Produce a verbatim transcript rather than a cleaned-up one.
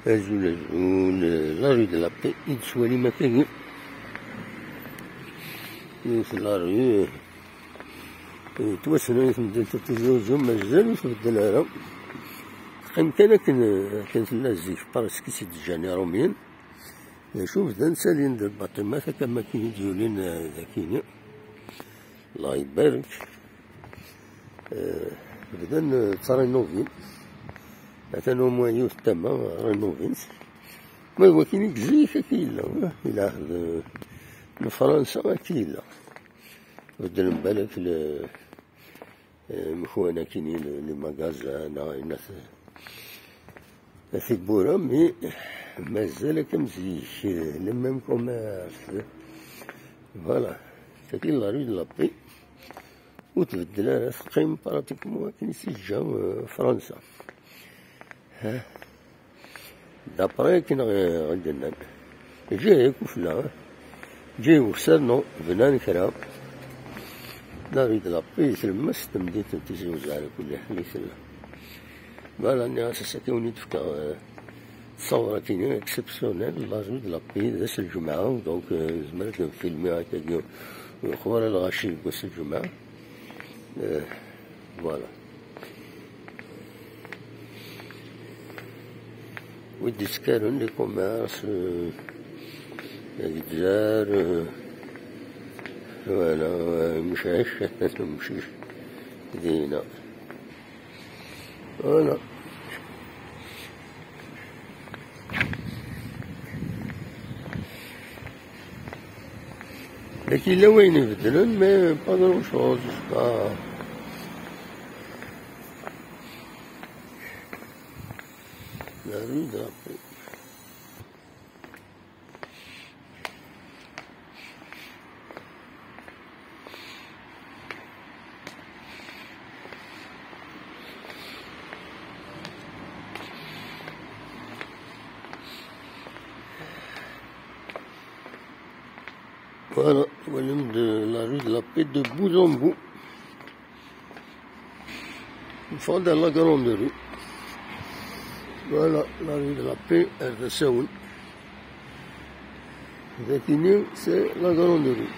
Azul, azul, la rue de la Paix i d-tettwalim akkagi. Yiwet la rue, eh, yettwassen i temdint n Tizi Uzzu, mazal ur tbeddel ara. Teqqim kan akken, akken tella zik, parce que i tt-id-ǧǧan Iṛumyen. D acu, bdan ttalin-d lbaṭimat akka am akken i d-yulin, eh, d akini. Allah ibarek. Eh, bdan, eh, ttrinuvin. Atan au moins yiwet tama, rinuvin-tt. Ma d wakin i zik akka yella, eh, di lɛehd, eh, n Fransa akka yella. Beddlen balak le, eh, mekwan akini, le, le magasin, neɣ ayen at-, tiwwura, mi mazal akka am zik, eh, le même commerce. Voilà. Tagi la rue de la Paix. Ur tbeddel ara, teqqim pratiquement akken i tt-teǧǧa, eh, Fransa. Ha? D'après akken ɣ-, ɣ-d-nnan. Ǧiɣ yakk ufella, eh? Ǧiɣ ukessar, non, bnan kra. La rue de la Paix, tlemmast temdint n Tizi Uzzu, ɛla kulli ḥal i tella. Voilà, nniɣ-as ass-agi ad wen-id-fkeɣ, eh, ṣṣawra-agi exceptionnel, la rue de la Paix, d ass n lǧemɛa, donc, eh, nezmer ad nfilmi akkagi, eh, xwara lɣaci deg wass n lǧemɛa. Eh, voilà. Wid d-ittekkaren les commerces, eh, deg Lezzayer, eh, voilà, eh, mcac, mcic, dina. Voilà. Dagi yella wayen ibeddlen, mais pas grand chose, c'est pas la rue de la Paix. Voilà, volume de la rue de la Paix de bout en bout. Une fois dans la grande rue. Voilà, la rue de la Paix, elle ressemble. Dagi, c'est la grande rue.